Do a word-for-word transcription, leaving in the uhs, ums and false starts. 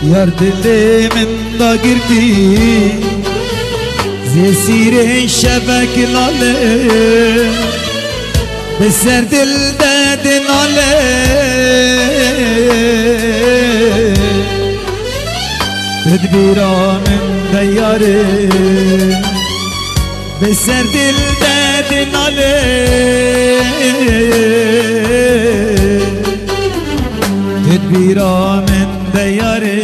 Yar dilê min dagirtî, zêsîrê şevek lale, bi ser dil de dinale. Tedbîra min de yarê, bi ser dil de dinale. Tedbîra min de yarê.